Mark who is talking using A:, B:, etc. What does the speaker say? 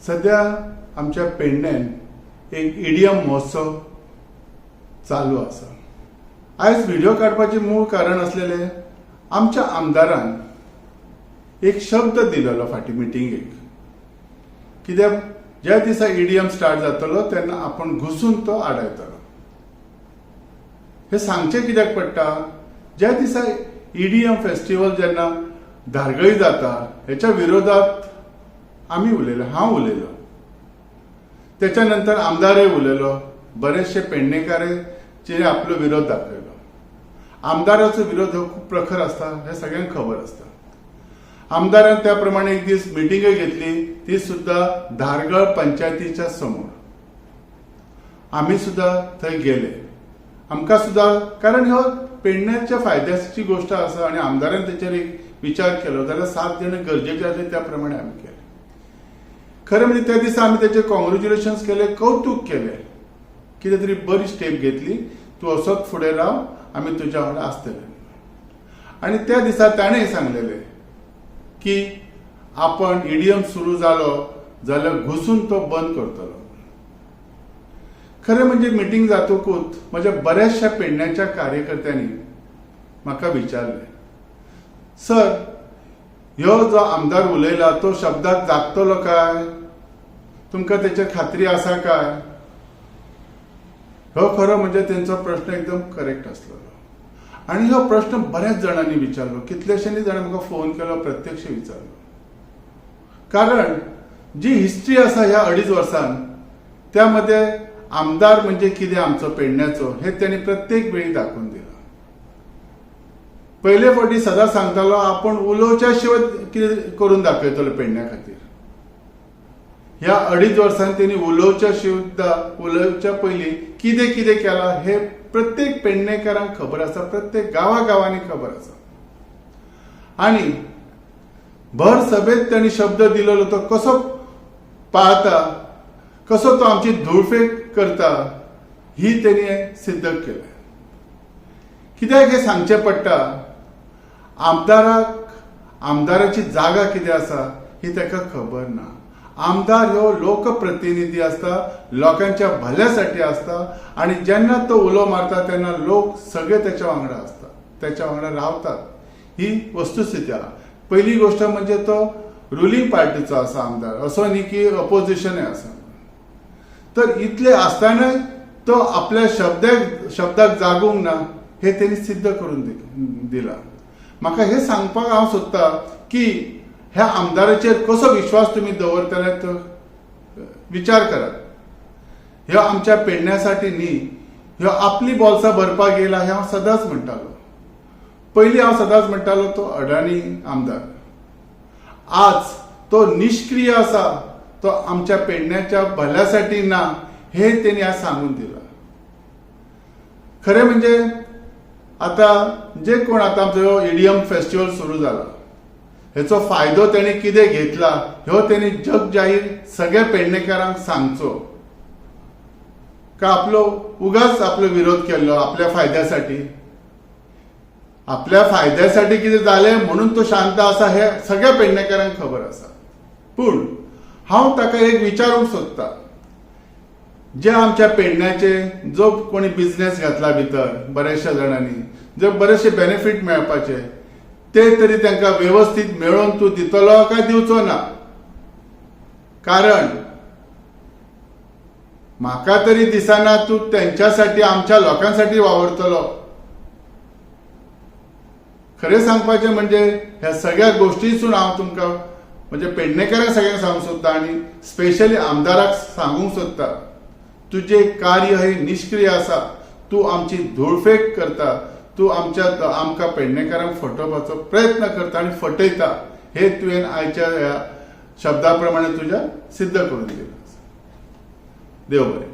A: सध्या आमच्या पेडण्यान एक ईडीएम महोत्सव चालू आसा. आयज व्हिडिओ काडपाचें मूळ कारण आसलेलें, आमच्या आमदारान एक शब्द दिलेलो फाटीं मिटिंगेक, कित्याक ज्या दिसा ईडीएम स्टार्ट जातलो तेन्ना आपूण घुसून तो आडायतलो. हे सांगचें कित्याक पडटा, ज्या दिसा ईडीएम फेस्टिवल जेन्ना धारगळी जाता, हेच्या विरोधात आमी उलयलो, हांव उलयलो, त्याच्या नंतर आमदारय उलयलो, बरेचशे पेडणेकारे आपलो विरोध दाखयलो. आमदाराचो विरोध हो खूब प्रखर आसता हें सगळ्यांक खबर आसता. आमदारान त्या प्रमाणे एक दीस मिटिंगय घेतली, ती सुद्धा धारगळ पंचायतीच्या समोर. आमी सुद्धा थंय गेले. आमकां सुद्धा, कारण ह्यो पेडण्याच्या फायद्याची गोश्ट आसा आनी आमदारान तेचेर एक विचार केलो जाल्यार साथ देणें गरजेचें आसलें, त्या प्रमाणे आमी केलें. खरें म्हणजे त्या दिसा आमी तेचे कॉंग्रेच्युलेशन्स केले, कौतूक केलें, कितें तरी बरी स्टेप घेतली तूं, असोच फुडें राव, आमी तुज्या वांगडा आसतले. आनी त्या दिसा ताणें सांगलेलें की आपण ईडीएम सुरू जालो जाल्यार घुसून तो बंद करतलो. खरें म्हणजे मिटींग जातकूच म्हज्या बऱ्याचशा पेडण्याच्या कार्यकर्त्यांनी म्हाका विचारलें, सर, ह्यो जो आमदार उलयला तो शब्दाक जागतलो काय? तुमकां तेचेर खात्री आसा काय? हो खरो म्हणजे तेंचो प्रश्न एकदम करेक्ट आसलेलो आनी हो प्रश्न बऱ्याच जाणांनी विचारलो. कितल्याशांनी जाणांनी म्हाका फोन केलो, प्रत्यक्ष विचारलो, कारण जी हिस्ट्री आसा ह्या 2.5 वर्सान, त्यामध्ये आमदार म्हणजे कितें आमचो पेडण्याचो हे त्यांनी प्रत्येक वेळी दाखोवन दिलां. पयले फावटी सदां सांगतालो, आपूण उलोवच्या शिवाय कितें करून दाखयतलो पेडण्या खातीर. ह्या 2.5 वर्सान तेणी उलोवच्या सुद्दां, उलोवच्या पयलीं कितें कितें केलां हे प्रत्येक पेडणेकारांक खबर आसा, प्रत्येक गांवा गांवांनी खबर आसा. आनी भर सभेत त्यांनी शब्द दिलेलो तो कसो पाळता, कसो तो आमची धुळफेक करता, ही तेणी सिद्ध केलें. कित्याक हें सांगचें पडटा, आमदाराक आमदाराची जागा कितें आसा ही ताका खबर ना. आमदार ह्यो लोकप्रतिनिधी आसता, लोकांच्या भल्यासाठी आसता आनी जेन्ना तो उलो मारता तेन्ना लोक सगळे त्याच्या वांगडा आसता, त्याच्या वांगडा रावतात, ही वस्तुस्थिती आहा. पहिली गोष्ट म्हणजे तो रुलींग पार्टीचो आसा आमदार, असो न्ही की अपोजिशनय आसा. तर इतले आसतनाय तो आपल्या शब्दाक शब्दाक जागूंक ना हे तेणी सिद्ध करून दिलां. म्हाका हें सांगपाक हांव सोदता की ह्या आमदाराचेर कसो विश्वास तुमी दवरतले तो विचार करात. ह्यो आमच्या पेडण्यासाठी न्ही, ह्यो आपली बोल्सां भरपाक येयला हें हांव सदांच म्हणटालो. पयलीं हांव सदांच म्हणटालो तो अडाणी आमदार. आज तो निष्क्रिय आसा, तो आमच्या पेडण्याच्या भल्यासाठी ना हे तेणी आज सांगून दिलां. खरें म्हणजे आता जे कोण आतां आमचो ईडीएम फेस्टिवल सुरू जाला, हेचो फायदो तेणी कितें घेतला ह्यो तेणी जग जाहीर सगळ्या पेडणेकारांक सांगचो का आपलो उगाच आपलो विरोध केल्लो आपल्या फायद्यासाठी, आपल्या फायद्यासाठी कितें जालें म्हणून तो शांत आसा हे सगळ्या पेडणेकारांक खबर आसा. पूण हांव ताका एक विचारूंक सोदता, जे आमच्या पेडण्याचे जो कोणी बिझनेस घातला भितर, बऱ्याचशा जाणांनी जे बरेचशे बेनिफीट मेळपाचे ते तरी तांकां वेवस्थीत मेळोवन तूं दितलो काय दिवचो ना? कारण म्हाका तरी दिसना तूं तेंच्यासाठी, आमच्या लोकांसाठी वावरतलो. खरें सांगपाचें म्हणजे ह्या सगळ्या गोश्टीसून हांव तुमकां, म्हणजे पेडणेकारांक सगळ्यांक सांगूंक सोदता आनी स्पेशली आमदाराक सांगूंक सोदता, तुजें कार्य हे निष्क्रिय आसा. तूं आमची धुळफेक करता, तूं आमच्या आमकां पेडणेकारांक फटोवपाचो प्रयत्न करता आनी फटयता हे तुवें आयच्या ह्या शब्दा प्रमाणे तुज्या सिद्ध करून दिलां. देव बरें.